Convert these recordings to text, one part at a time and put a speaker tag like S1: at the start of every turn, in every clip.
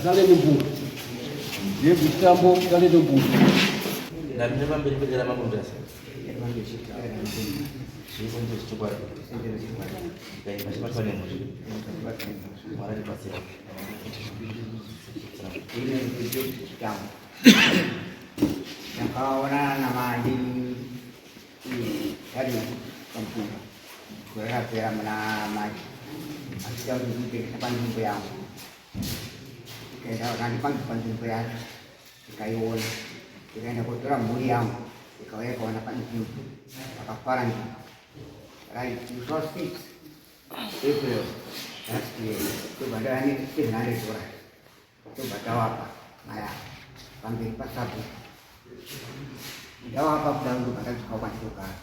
S1: Talent Mpunga. Ndiye Chitambo Talent Mpunga.
S2: Ndamire pamberi pedera mambo Mutasa. Zvese ndezvechokwadi. Ndikaimba chibatwa nemhosva. Mwari atibatsira.
S3: Ndakaonana namai tari kampunga gore rapera muna March achida kuti ndimutengese panzvimbo yangu ndikaenda akandipa panzvimbo yacho ndikaiona ndikaenda kotora mhuri yangu ikauya ikaona panzvimbo vakafara nzvimbo right musi wa 6 April last year ndobva ndava ne 700 dollars Tobva tawapa maya pamberi pasabhuku. Ndawapa kudaro ndobva ndadzoka kwandinogara.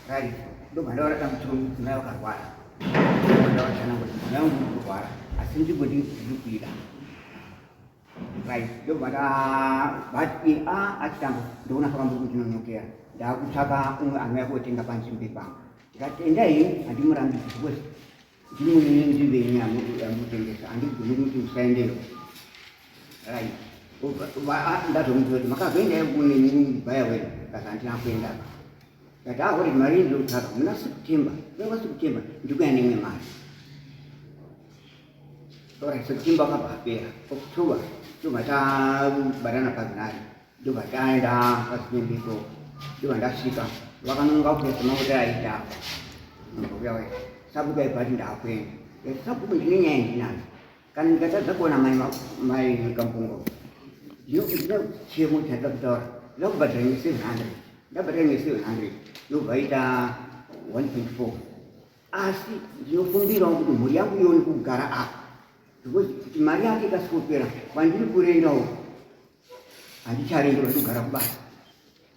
S3: Right, ndobva ndaona dambudziko mudzimai wakarwara. Ndobva ndawachana kuti mudzimai wangu uri kurwara asi nzvimbo ndiri kuida. Right, ndobva ndabati a achitambo ndoona kwamuri kundinonokera. Ndakutsvaka umwe anouya kotenga panzvimbo ipapo. Ndikati endai handimurambidzi because Ndimune nzvimbo yenyu yamutengesa handigoni kuti musaendeyo. Right. Ndazomuudza kuti makazoenda kune mubhaya wenu kasi handina kuenda. Ndati ahori mari ndiri kutsvaka muna September. Kuya September ndikuya neimwe mari. Alright, September akabva apera. October tobva tabatana pazinari. Ndobva taenda pazinyembiko ndobva ndasvika vakanonga kuya semakuti aita apa uya sabhuku aibva ati ndakuenda ndati sabhuku ndine nyaya ndinayo kana ndikatadza kuona mai mai kampungo ndine chemo chandida kutaura ndida kubhadhara imwe 700 ndabhadhara imwe 700 yobva ita 1.4 asi ndinokumbirawo kuti mhuri yangu ione kugara apa because kuti mari yake ikasvikopera kwandiri kurendawo handicharengerwa ndogara kubasa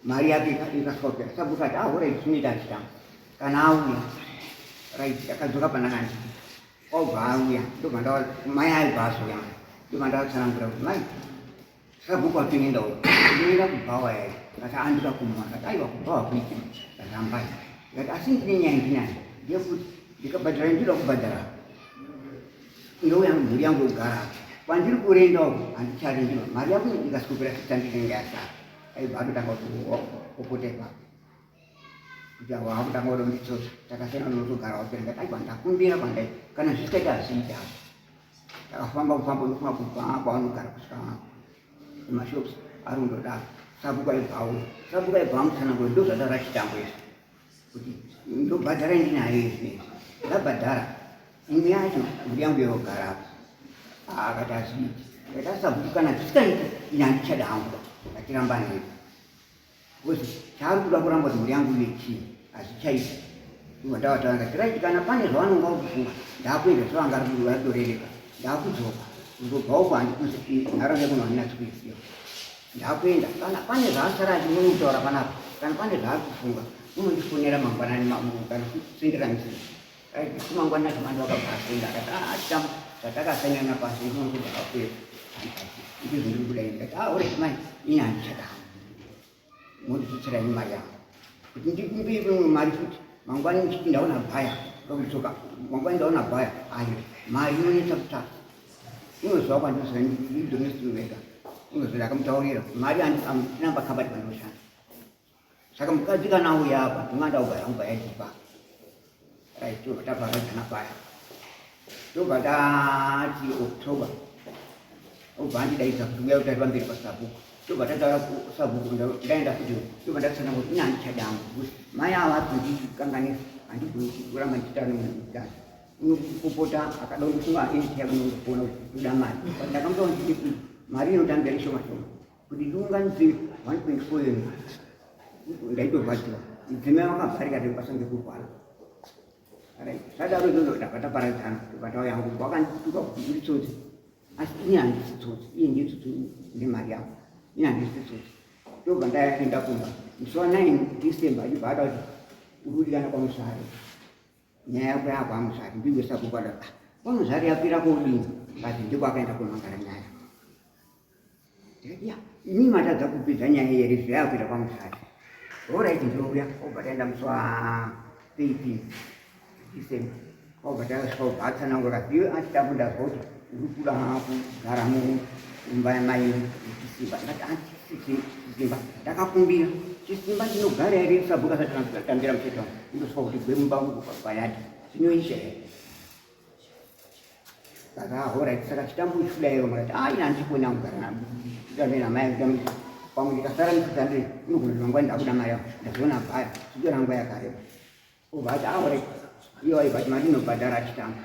S3: mari yake ikasvika sabhuku ati ahora ah, zvinoita achitanga kana auya right akadzoka pananga ndiri obva auya ndobva ndawa mai aibva azouya mai ndobva ndavatsanangura kuti mai sabhuku atoenda uko ndinoenda kubhawa yayo kati andida kumwa kati aiwa kubhawa kuiti rambai ndikati asi ndine nyaya ndinayo ndeyekuti ndikabhadhara ndinoda kubhadhara ndouya mhuri yangu yogara kwandiri kurenda uku handicharendiwa mari yangu ikasvikopera 600 inenge yasara aibva atotanga kupota ipapo kuti avo akutanga kuda kunditsotsa takasiyana notogara wapera ndati aiwa ndakumbira kwandai kana zvisikaita hazviita takafamba kufamba ndofunga kubva kwavanogara kusvika kumashops ari kundodaro sabhuku aibva auya sabhuku aibva amutsanangura ndozvataura chitambo izvi kuti ndobhadhara ndinayo izvi ndabhadhara imwe yacho mhuri yangu yogara apa akati hazviiti ndati asabhuku kana zvisikaiti ini handichada hangu ngatirambane hedu because chaari kuda kuramba kuti mhuri yangu ive chii hazvichaiti ndobva ndavataura ndati right kana pane zvavanonga kufunga ndakuenda zvavanga vatorereka ndakudzoka kuzobva uko handikuzi nharaunda kuno handinatsi kuiziva Ndakuenda kana pane zvaasara achinotaura panapa kana pane zvaari kufunga unondifonera mangwanani kana kusendera message kumangwanani acho mandi wakabva asenda akati ah, achitamba zvatakasainana pasi ndinokuda kapera ndizvo ndiri kuda ini ndikati ah alright mai ini handichada monditutsira ini mari yangu kuti ndikumbire imwe mari futi mangwani ndichiti ndaona bhaya ndokudzoka mangwani ndaona bhaya ayo mari inonetsa kutsvaka unoziva kwandinoziva ndidomestic vega unoziva ndakamutaurira mari andina pakabati pandinoshanda saka mukadzi kana auya apa ndinga ndaugara yangu payaidipa right tobva taparadzana paya tobva tati october obva andidaidza kuti uya utari pamberi pasabhuku tobva tataura sabhuku ndaenda futi tobva ndatsanangura kuti ini handichadangu because mai ava vari kundikanganisa handigoni kuramba ndichitaura nemunhu mukadzi unopopota akada kundifunga anytime unongofona kuti ndoda mari but ndakamuta kuti mari inotambira ishoma shoma kuti ndiunganidze 1.4 yenu ndaitorwadziwa mudzimai wakavharika ndikubasa ngekurwara zvadaro izvozvo ndabva taparadzana ndobva tauya hangu wakandituka kuti uri tsotsi asi ini handisi tsotsi iye ndiye tsotsi nemari yangu ini handisi tsotsi ndobva ndaenda kumba musi wa 9 December achibva ada kuti uri kudikana kwamusare nyaya yako yakwamuzvari ndinge sakukwada ah, kwamuzvari yakwira kodini but ndiko akaenda komangara nyaya ya ini matadza kupedza nyaya here zvayakuita kwamuzvari orit ndouya obva taenda musi wa 13 December obva tasvika obva atsanangura iwe ati takundazwa kuti Uri kuda kugara mumba yamai Chisimba. Ndati handisi Chisimba, ndakakumbira Chisimba ndinogara here sabhuku asati atambira muchete wangu ndosvika kuti gwe mumba payadhi zvinoita here? Saka horait, saka chitambo chikudairo makati a ina handikoni kugara kutambe namai kutambe pamwe ndikasara ndisandire unogona kuti mangwani ndakuda mari yangu ndazoona bhaya chitora nguva yakareba. Obva ati aore iyo aibva ati mari inobhadhara chitambo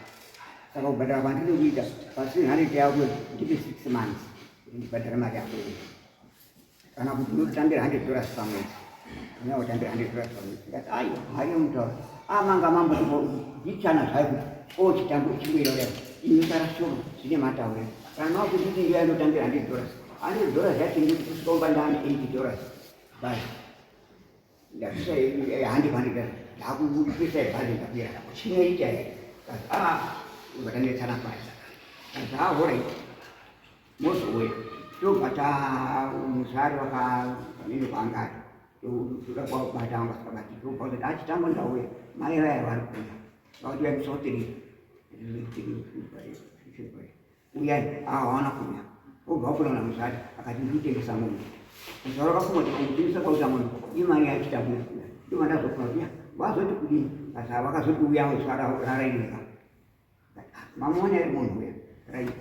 S3: saka kubhadhara kwandiri kuita pasina hundred yako ndipe 6 months kuti ndibhadhare mari yako iyo kana kuti unotambira $100 pamwedzi, unoya kutambira $100 pamwedzi. Ndati aiwa, mari yomutaura amanga mambo ndichana zvayo kuti o chitambo chimboiroreva inosara shoma zvine matauriro kana makuti ndiyo yandotambira $100, $100 yacho ndikuti kusvika umba ndaane $80 basi ndabvisa handi handi ndakubvisa bhazi ndakwira chinoita here? Ah, vakanetsana pasi kazi ah, alright, mozouya tobva ta muzvari wakanene kwaangari toda kwabata wanga sikabati tobva kuti achitambo ndauya mai vaya vari kuuya vakuti vamusi 3 uyai ahawana kuuya obva wafona na muzvari akati ndikutengesa mombe. Muzvari wakafunga kuti kutengesa kwauta mombe imari yachitambo ikuya ndobva ndazofunga kuti ya vazoti kudini kasi vakazoti uya zuva rarairika mamuona iri munhu uya right.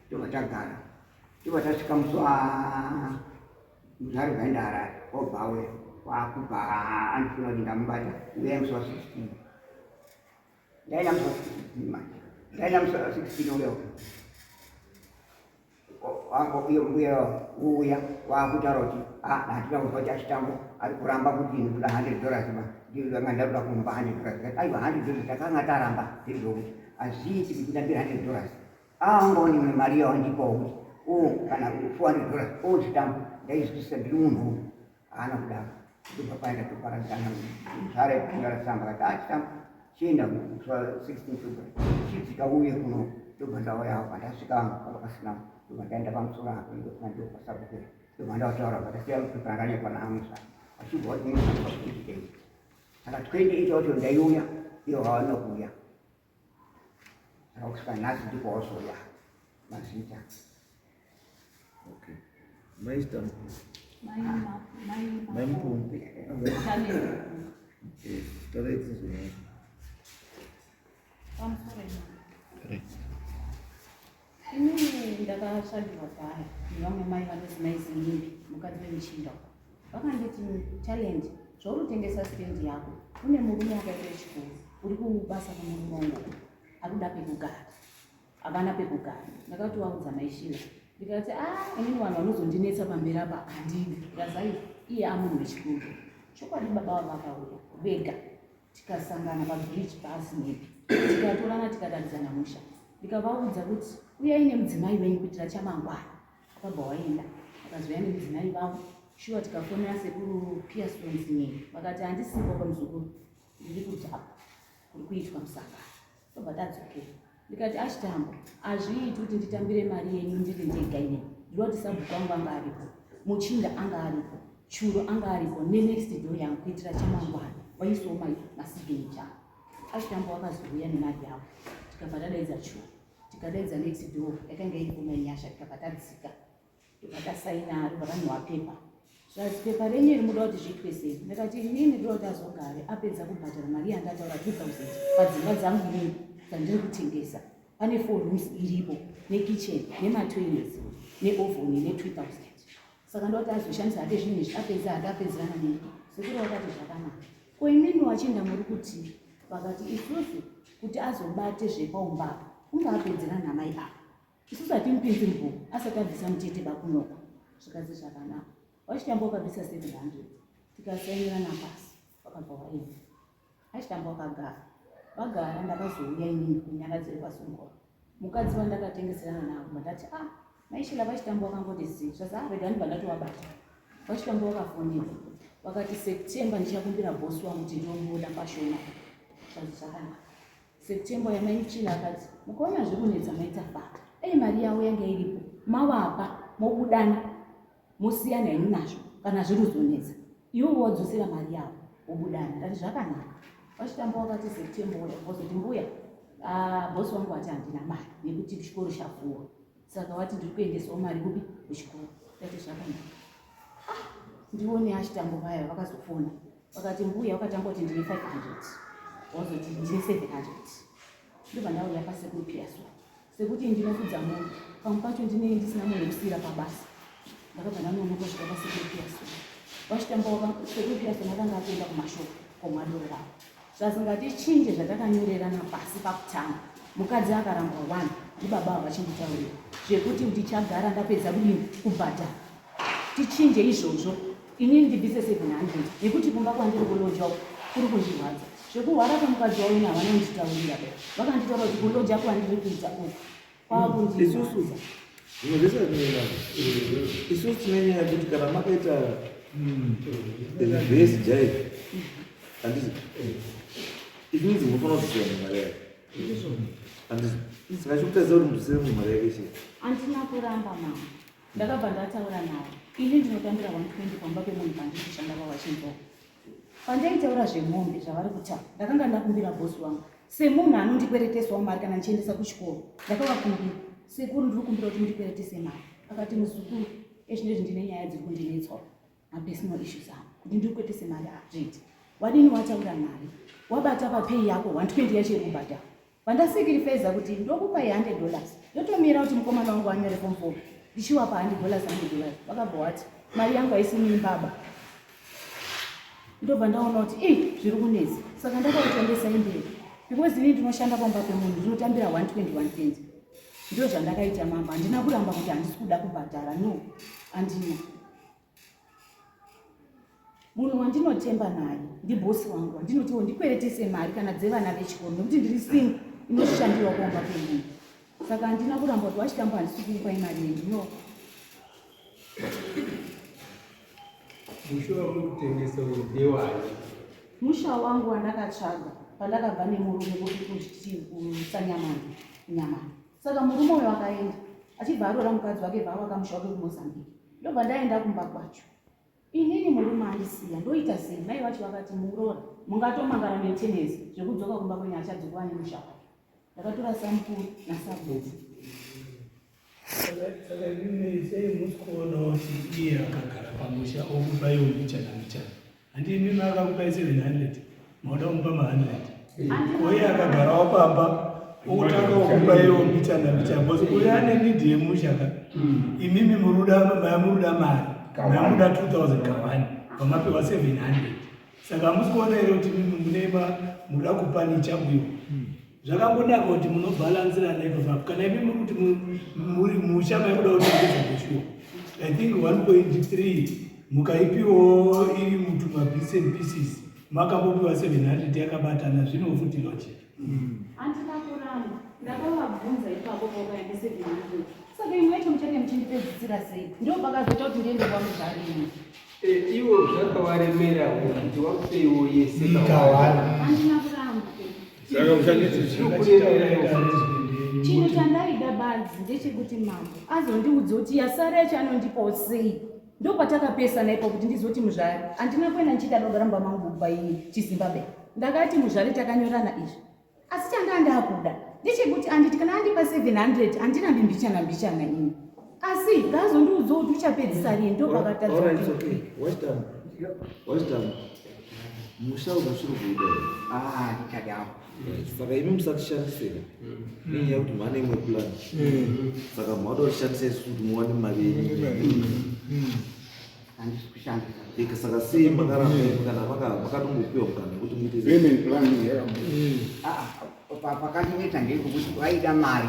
S3: Tobva tagara tobva tasvika musi wa muzvari vaenda Harare obva auya wakubva andifuna kuti ndamubata uyai musi wa 16 ndaenda musi wa 16 manje ndaenda musi wa 16 uya mbuya uya wakutaura kuti handina kuzwa kuti achitambo ari kuramba kuti ndikuda $100 ba ndanga ndakuda kumupa $100. Aiwa, $100 takanga taramba ndizvokuti hazviiti kuti ndambira $100 aangaoni imwe mari yawandipawo kuti o kana $400 o chitambo ndaizwisisa ndiri munhu haana kudaro. Ndobva paenda toparadzana muzvare kunyora tsamba kati achitambo chienda musi wa 16 February chidzika uye kuno. Ndobva ndauya pandasvika pava pasina ndobva ndaenda pamusoro apo ndopasabukira ndobva ndataura vakasiya pepa rakanyorwa naamusa achibva kuti musa 28 saka 28 wacho ndaiuya iyo hawana kuuya saka kusvika nhasi ndipo wazouya mazita.
S2: Okay. Mai Chitambo. Mai Mupungu. Yes, tarai tinzwe nyaya.
S4: Pamusoro ino. Inini ndakashandirwa kudhaya nevamwe mai vanozi Mai Zinimbi, mukadzi wemuchinda uko. Vakanditi, "Talent, zvauri kutengesa stendi yako, une murume akaita chikuru uri kubasa kwemurume wangu ari kuda pekugara, havana pekugara." Ndakati waudza Maishila ndikati a inini vanhu vanozondinetsa pamberi apa handidi. Ndikazai iye amunhu wechikuru chokwadi. Baba vavo vakauya vega tikasangana pabridge bus nepi tikatorana tikataridzana musha. Ndikavaudza kuti uyai nemudzimai wenyu kuitira chamangwana. Akabva waenda akazouya nemudzimai vavo shuwa. Tikafonera sekuru Pearson Zinyei vakati handisipo pamuzukuru ndiri kudhapa kuri kuitwa musangano. Tobva tadzokera ndikati achitambo hazviiti kuti nditambire mari yenyu ndiri ndega inini ndinoda kuti sabhuku wangu anga aripo, muchinda anga aripo, churo anga aripo nenext door yangu kuitira chamangwana waisawo masignature. Achitambo wakazouya nemari yavo tikabva tadaidza churo tikadaidza next door yakanga iripo Mainyasha tikabva tadzika tobva tasaina vakanyorwa pepa. Zvazi pepa renyu iri muda kuti zviitwe sei? Ndakati inini ndoda kuti azogare apedza kubhadhara mari yandataura 2000 padzimba dzangu inini dzandiri kutengesa. Pane four rooms iripo nekitchen nematoilets neoven ne2000 saka ndoda kuti azoshandisa hake zvinhu izvi apedza hake apedzerana nei. Sekuru vakati zvakanaka. Ko imimi wachinda muri kuti? Vakati isusu kuti azobate zvepaumba apa unge apedzerana namai apa isusu hatimupinzi mubhuku asati abvisa mutete bakunoko. Zvikanzi zvakanaka. Wachitamba wakabvisa 700 tikasainirana pasi wakabva waenda. Achitamba wakagara vagara. Ndakazouya inini kunyaradzo yekwasongoro mukadzi wandakatengeserana navo ndati ah Maishila vachitamba wakangoti zii zvazi ah rega ndibva ndatovabata. Vachitamba wakafonera vakati September ndichakumbira bhosi wangu kuti ndomboda pashoma. Zvazi zvakanaka. September yamaichila akati mukaona zviri kunetsa maita fata ei mari yavo yanga iripo mavapa mobudana mosiyana henyu nazvo kana zviri kuzonetsa iwo wadzosera mari yavo wobudana. Ndati zvakanaka. Vachitamba wakati September uya wazoti mbuya. Ah, bosi wangu vati handina mari nekuti chikoro chavhurwa saka vati ndiri kuendesawo mari kupi kuchikoro. Ndati zvakanaka. Ah, ndione achitambo vaya vakazofona vakati mbuya vakatanga kuti ndine 500 wazoti ndine 700 ndobva ndauya pasekuru piaso sekuti ndinofudza mombe pamwe pacho ndinenge ndisina munhu wekusiira pabasa ndakabva ndanonoka kusvika pasekuru piaso vachitamba sekuru piaso vakanga akuenda kumashoko komwadoro ravo Zvasingatichinje zvatakanyorerana pasi pakutanga. Mukadzi akarambwa one ndibaba ava vachinditaurira zvekuti ndichagara ndapedza kudini kubhadhara. Tichinje izvozvo inini ndibvise 700 nekuti kumba kwandiri kuloja uku kuri kundirwadza. Zvekurwara kwemukadzi wavo ini havana kunditaurira be. Vakanditaura kuti kuloja kwandiri kuita uku
S2: kwakundirwadza. Zvimwe zvese zvatinoenda isusu tine nyaya yekuti kana makaita reverse jive handiti it means munofanira kudzosera munhu mari yake handiti saka chikutadzisa kuti mudzosere munhu mari yake chii
S4: handina kuramba mama ndakabva ndataura naye ini ndinotambira 120 pamba pemunhu pandiri kushanda vawachinzwa pandaitaura zvemombe zvavari kutaura ndakanga ndakumbira bhosi wangu semunhu anondikweretesawo mari kana ndichiendesa kuchikoro ndakavakumbira sekuru ndiri kumbira kuti mundikweretese mari akati muzukuru ezvinezvi ndine nyaya dziri kundinetsawo mapersonal issues angu kuti ndikukwetese mari hazviiti wadini wataura mari wabata papay yako 120 yacho yekubhadhara pandasikirifeza kuti ndokupai 100 dollars ndotomira kuti mukomana wangu anyore form four ndichiwapa 100 dollars 100 dollars vakabva wati mari yangu haisi mimbaba ndobva ndaona kuti i zviri kunetsa saka ndakautendesa imberi because ini ndinoshanda pamba pemunhu ndinotambira 120 120 ndizvo zvandakaita mambo handina kuramba kuti handisi kuda kubhadhara no handina munhu wandinotemba naye ndibhosi wangu wandinotiwo ndikweretese mari kana dzevana vechikoro nekuti ndiri single inoshandiwa kuomba kwemunhu saka handina kuramba kuti wachitamba handisi kukupai mari yenyu no
S5: Musha wamuri kutengesa uyu ndewani?
S4: Musha wangu wandakatsvaga pandakabva nemurume kusanyamani kunyamani. Saka murume uyo akaenda achibva aroora mukadzi wake bva avaka musha wake kuMozambique. Ndobva ndaenda kumba kwacho. Inini murume andisiya ndoita sei? Mai vacho vakati muroora mungatomangara maintenance zvekudzoka kumba kwenyu achadzoka ane musha wake. Ndakatora samukuru nasabhuku.
S5: Saka imimi sei musi kuonawo kuti iye akagara pamusha okupaiwo mbichana mbichana handi imimi akakupai 700 mauda kumupa ma100 ko iye akagarawo pamba okutanga okupaiwo mbichana mbichana bcause uyo ane need yemusha ka imimi muruda mamuruda mari mamuda 2000 kawani pamapiwa 700 saka hamusi kuona here kuti imimi mune muda kupanicha uyo Zvakangonaka kuti munobhalansirana ipapo apo. Kana imi muri kuti muri musha maikuda kutengesa zveshuwa. I think 1.3 mukaipiwo iri mutuma bits and pieces makambopiwa 700 yakabatana zvino futi logic.
S4: Handina kuramba ndakavabvunza ipapo pakaenda 700 saka imwe yacho muchange muchindipedzisira sei ndo pakazoita kuti ndiende kwamuzvarini
S5: Eh, iwo zvakavaremera kuti wakupeiwo yese
S4: kawana. Handina kuramba.
S1: Saka ushandise
S4: zvinokuremera. Chinhu chandaida badzi ndechekuti mambo azondiudza kuti yasara yacho anondipawo sei. Ndopatakapesana ipo kuti ndizoti muzvari. Handina kuenda ndichiita dogara mumba mangu kubva iyi chiZimbabwe. Ndakati muzvari takanyorana izvi. Asi changa ndakuda ndechekuti anditi kana andipa 700 handirambi mbichana mbichana ini. Asi ngaazondiudza kuti uchapedzisa rini ndopakatadza.
S2: All right, it's okay. Watch down. Watch down. Musha unosiri kuuda here?
S3: Ah, ndichadawo.
S2: Saka imi musatishandisira nenyaya yekuti mane imwe plan. Saka mauda kutishandisa isusu kuti muwane mari yenyu.
S3: Handisi kushandisa.
S2: Ika saka sei makaramba imi kana makatombopiwa mukana wekuti muite sei?
S1: Payment plan yakambo.
S3: Ah, pakandinetsa ndeyekuti vaida mari.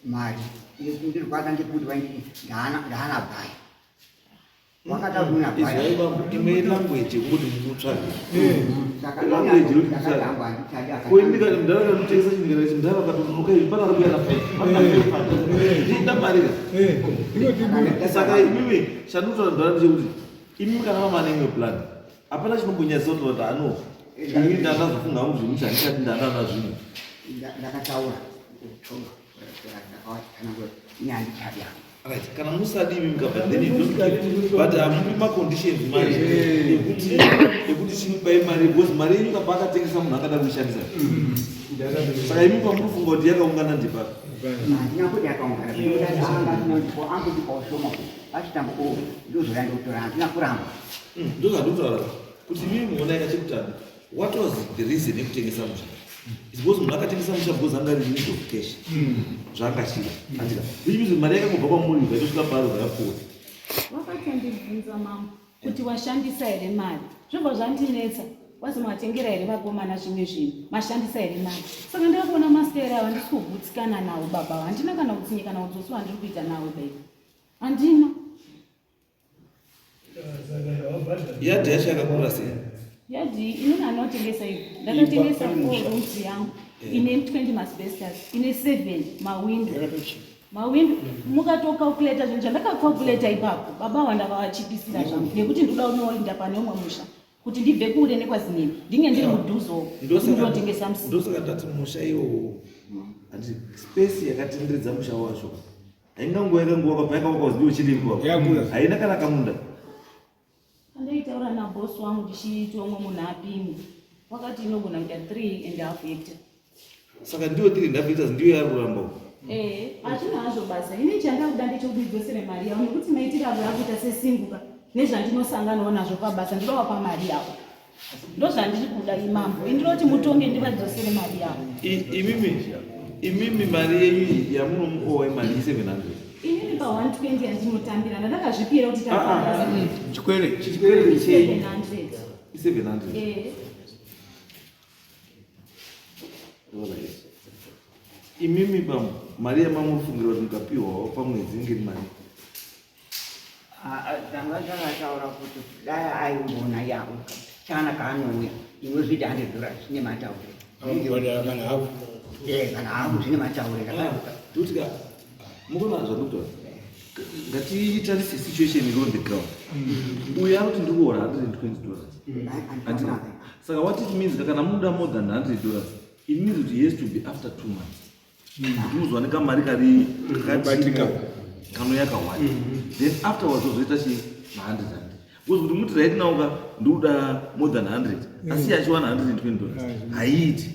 S3: Mari. Ndirikwaza ndikuti vainditi ndaana bhaya. Wakataura kuna bhaya.
S2: Izwai bambo, imwe language yekuti mutsvage.
S3: Saka
S2: Language yekuti
S3: ndakati
S2: mutsvage.
S3: hangu handichadi akati.
S2: Ko imi kana mudhara kanotengesa chinhu kana kuti mudhara akatononoka izvi pana ari kuya na five. Pana five. Ndinoda mari ka. Saka imimi chandinotaura mudhara ndechekuti imimi kana mama ane imwe plan hapana chinombonyadzisa kuti vanhu ano ini ndandazofunga hangu zvekuti handichati ndandana zvinhu.
S3: Ndakataura. Ndakawatsanangura. Ini handichadi hangu.
S2: Right, kana musadi imi mukabva then you don't give, but hamupi maconditions manje ekuti chimupai mari, because mari yenyu kapa akatengesa munhu akada kuishandisa. Saka imi pamunofunga kuti yakaungana ndipapi?
S3: Handina kuti yakaungana, anga angondipawo shoma achitambo, ndozoya ndotora, handina kuramba.
S2: Ndozvandikutaura kuti imimi muona yakachekutanga, what was the reason yekutengesa musha? Is because munhu akatengesa musha because anga ari need of cash, zvaangachida, andika? Which means mari yakangobva kwamuri zvaitosvika pari zvakapfuura.
S4: Wakatondibvunza mambo kuti washandisa here mari, zvobva zvandinetsa. Wazi matengera here vakomana zvimwe zvinhu, mashandisa here mari? Saka ndakakuona masiteri ava, ndisi kugutsikana nawo baba. Handina kana utsinye kana utsotsi wandiri kuita nawo bai, handina.
S2: Yadhi yacho yakakura sei?
S4: Yadhi inini anotengesa ivo, ndakatengesa four rooms yangu ine 20 maasbestos, ine 7 mawindo. Mawindo mukatocalculata zvinhu zvandakacalculata ipapo, baba wandakavachipisira zvangu nekuti ndoda unoinda pane umwe musha kuti ndibve kure nekwazinini, ndinge ndiri mudhuze ndinotengesa musika.
S2: Ndosaka ndati musha iwowo, handi space yakatenderedza musha wacho hainganguva yakanguva pa yakavakwa zidiwo chiriko.
S1: Yakura.
S2: Haina kana kamunda.
S4: Andaitaura nabhosi wangu ndichiiti umwe munhu apime, wakati inogona kuita 3.5 hectare.
S2: Saka ndiyo 3.5 hectares ndiyo yari kuramba uko?
S4: Ee, hazvina hazvo basa. Ini chandakuda ndechekuti ndidzosere mari yavo, nekuti maitiro avo yakuita sesinguka nezvandinosanganawo nazvo pabasa. Ndinowapa mari yavo, ndozvandiri kuda imambo. Indinoti mutonge ndivadzosere mari yavo.
S2: Imimi mari yenyu iyi yamunomuowa imari i700?
S4: Inini pa120 yandinotambira ndandakazvipira kuti
S2: Ah, ah.
S1: Chikwere.
S2: Chikwereti chenyu
S4: 700.
S2: i700?
S4: Ee.
S2: Alright. Imimi pamwe mari yamamufungira kuti mukapiwawo pamwedzi ingeri mari?
S3: Tanga takataura kuti dai aimbona yavo chana kaanouya inozviti $100 zvine matauriro.
S1: Anobhadhara kana hafu.
S3: Kana hafu zvine matauriro.
S2: Ndikuti ka mukona zvandikutaura, ngatitarise situation iri on the ground. Uyu ari kuti ndikuora $120, handina. Saka what it means, kana muda more than $100, it means kuti he has to be after 2 months kuti muzowane kamari kari
S1: Kabatika.
S2: kanouya kawanda. Then afterwards ozoita chi ma100 because kuti muti right now ka ndikuda more than 100 asi achiwana $120 haiiti.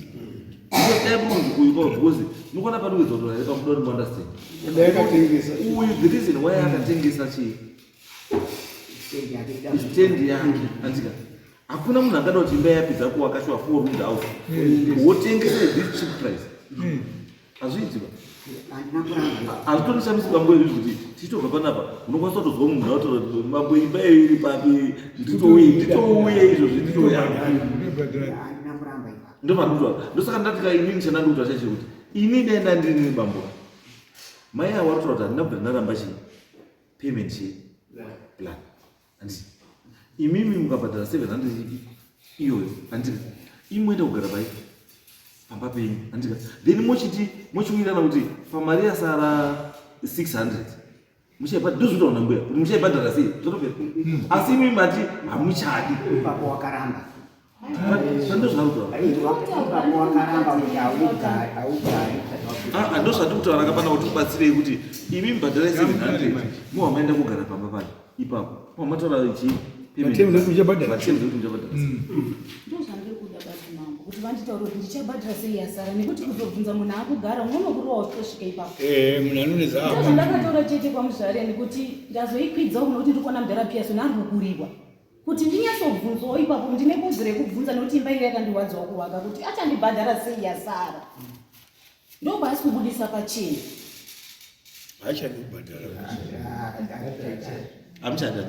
S2: Because uyu kwa, because munoona pari kuedza kutora here pamuda kuti muunderstand.
S1: Dai akatengesa.
S2: Uyu, the reason why akatengesa chii? Stand yake, andika? Hakuna munhu angada kuti imba yapedza kuvakashwa four room house wotengesa at this cheap price, hazviiti ba.
S3: Handina kuramba.
S2: Hazvitonishamisi bambo izvi kuti tichitobva panapa unokwanisa kutozwa munhu ataura kuti mambo imba iyo iri papi, nditouye, nditouye izvozvi, nditouya.
S1: Ndobhadhara.
S3: Handina kuramba ipapo.
S2: Ndopandikutaura, ndosaka ndati ka inini chandandikuta chacho kuti ini dai ndandiri bambo mai avo varikutaura kuti handina kubvira ndaramba chii payment chii plan, handiti? Imimi mukabhadhara 700 iyoyo, handiti? Imoenda kugara pai pamba penyu, handiti? Then mochiti mochiwirirana kuti pamari yasara 600 muchaibhadhara, ndozvinotaura nambuya kuti muchaibhadhara sei, zvotopera. Asi imimi mati hamuchadi.
S3: Ipapo wakaramba.
S2: Ndozvarikutaura.
S3: Ipapo wakaramba kuti haugari, haugari usati wapedza.
S2: Ah, ndozvati kutaura kapana kuti kubatsirei kuti imi mubhadharai 700 muwa maenda kugara pamba pano ipapo muwa mataura chi
S1: Materms ekuti muchabhadhara.
S2: Materms ekuti muchabhadhara sei.
S4: Ndozvandiri kuda basi mambo, kuti vanditaure kuti ndichabhadhara sei yasara, nekuti kuzobvunza munhu akugara unonokurova uchitosvika ipapo.
S1: Munhu anoneza apa.
S4: Ndozvandakataura chete kwamuzvareni kuti ndazoikwidza uku nokuti ndiri kuona mudhara Pearson ari kukurirwa, kuti ndinyatsobvunzwawo ipapo. Ndine kodzero yekubvunza nekuti imba inge yakandirwadzawo kuvaka, kuti achandibhadhara sei yasara. Ndopaasi kubudisa pachena.
S1: Haachadi kubhadhara.
S2: Hamuchadi,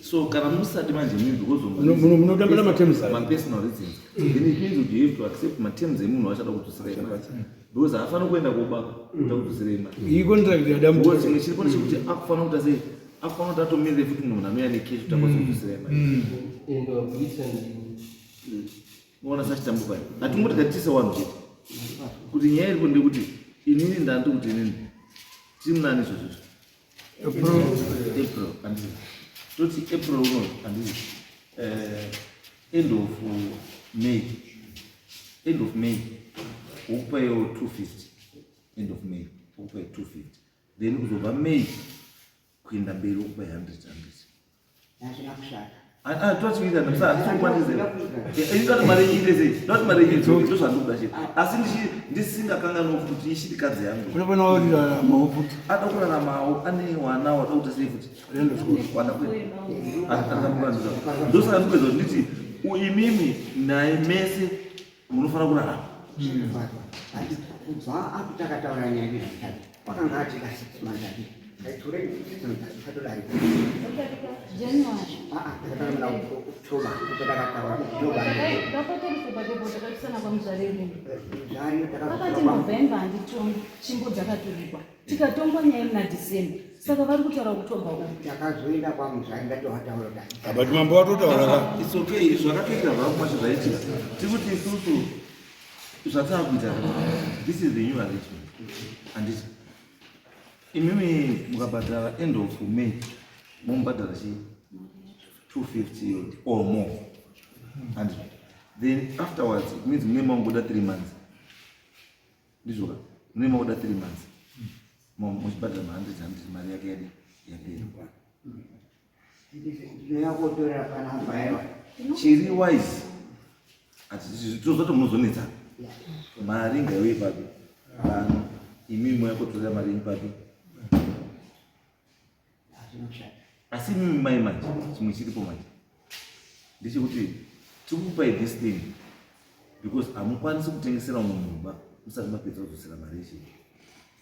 S2: so kana musati manje imimi because of
S1: Munotambira materms ayo.
S2: Mapersonal reasons, then it means kuti you have to accept materms emunhu achada kudzosera imari, because haafaniri kuenda kobaka kuda kudzosera imari.
S1: Iyi contract yadambuka.
S2: Because chimwe chiripo ndechekuti akufanira kuita sei, akufanira kuti atomirire futi munhu anouya necash kuti akwanise kudzosera imari.
S6: And written
S2: Unoona sachitambuka hatingoti ngatise wanhu chete kuti nyaya iripo ndekuti inini ndandi kuti inini tiri munani izvozvizvo April, handiti? Toti April uno, handiti? End of May, end of May wokupaiwo 250, end of May wokupai 250, then kuzobva May. Kuenda mberi wokupa 100 100.
S3: Hazvina kushata.
S2: Tochiita ndisakwanise ini mari yenyu ite sei, ndoti mari yenyu idzoke, ndozvandikuda chete, asi ndisingakanganwa kuti ishirikadzi yangu.
S1: Unofanira kuraramawo futi.
S2: Ada kuraramawo, ane wana wada kuita sei futi.
S1: Aenda chikoro.
S2: Wada ndosaka ndikuedza kuti nditi imimi naye mese munofanira kurarama.
S3: Zvinofadzwa. Ati kubva apo takataura nyaya yezvitatu, wakanga atika 6 months, ati ngaiture 6 months asatodarika.
S4: January.
S3: Aa, takataura muna October, ndipo takataura October.
S4: Ndakatarisa papepo, takatisana kwamuzvariri.
S3: Zvari
S4: Vakati
S3: takazosvika
S4: November handitongi, tsvimbo dzakaturikwa, tikatongwa nyaya muna December, saka vari kutaura October uku.
S3: Takazoenda kwamuzvari, ndatohataura kuti
S1: But mambo watotaura ka.
S2: It's okay, zvakatoitika zvakumashe zvaitika. Tikuti isusu zvataakuita, this is the new arrangement, handiti? Imimi mukabhadhara end of May, momubhadhara chii, 250 or more, and then afterwards it means mune mangoda 3 months, ndizvoka? Mune mangoda 3 months muchibhadhara ma100 100, mari yake yadi yapera.
S3: Ndinoya kotorera panapa aiwa.
S2: Chiri wise tozoti munozonetsa mari ngaiwe papi pano, imimi moya kotorera mari yenyu papi?
S3: Hazvina kushata.
S2: Asi imimi mai, manje chimwe chiripo manje ndechekuti tikukupai this thing because hamukwanisi kutengesera umwe mumba musati mapedza kudzosera mari yechi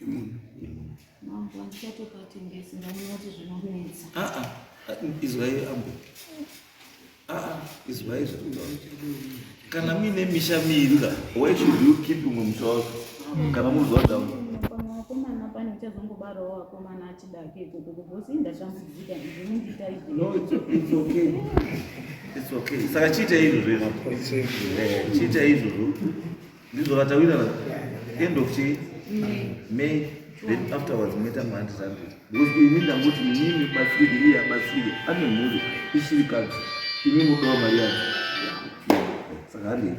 S2: yemunhu.
S4: Mambo, handichatopatengesi, ndaona kuti zvinonetsa.
S2: Aa, izwai ambo, aa, izwai zvatikuda. Kana muine misha miiri ka, why should you keep umwe musha wako kana muri zuva damu?
S4: Pamwe vakomana, pane uchazongobarawo vakomana achidake ikoko, because indashambudzika ndinondiita izvi.
S2: No, it's okay, it's okay. Saka chiita izvozvo izvo. Chiita izvozvo, ndizvo vatawirana, end of chi May, then afterwards moita ma100 100, because ini ndangoti imimi batsirike, iye abatsirike, ane mhuri, ishirikadzi, imi mudawo mari yacho, saka handei.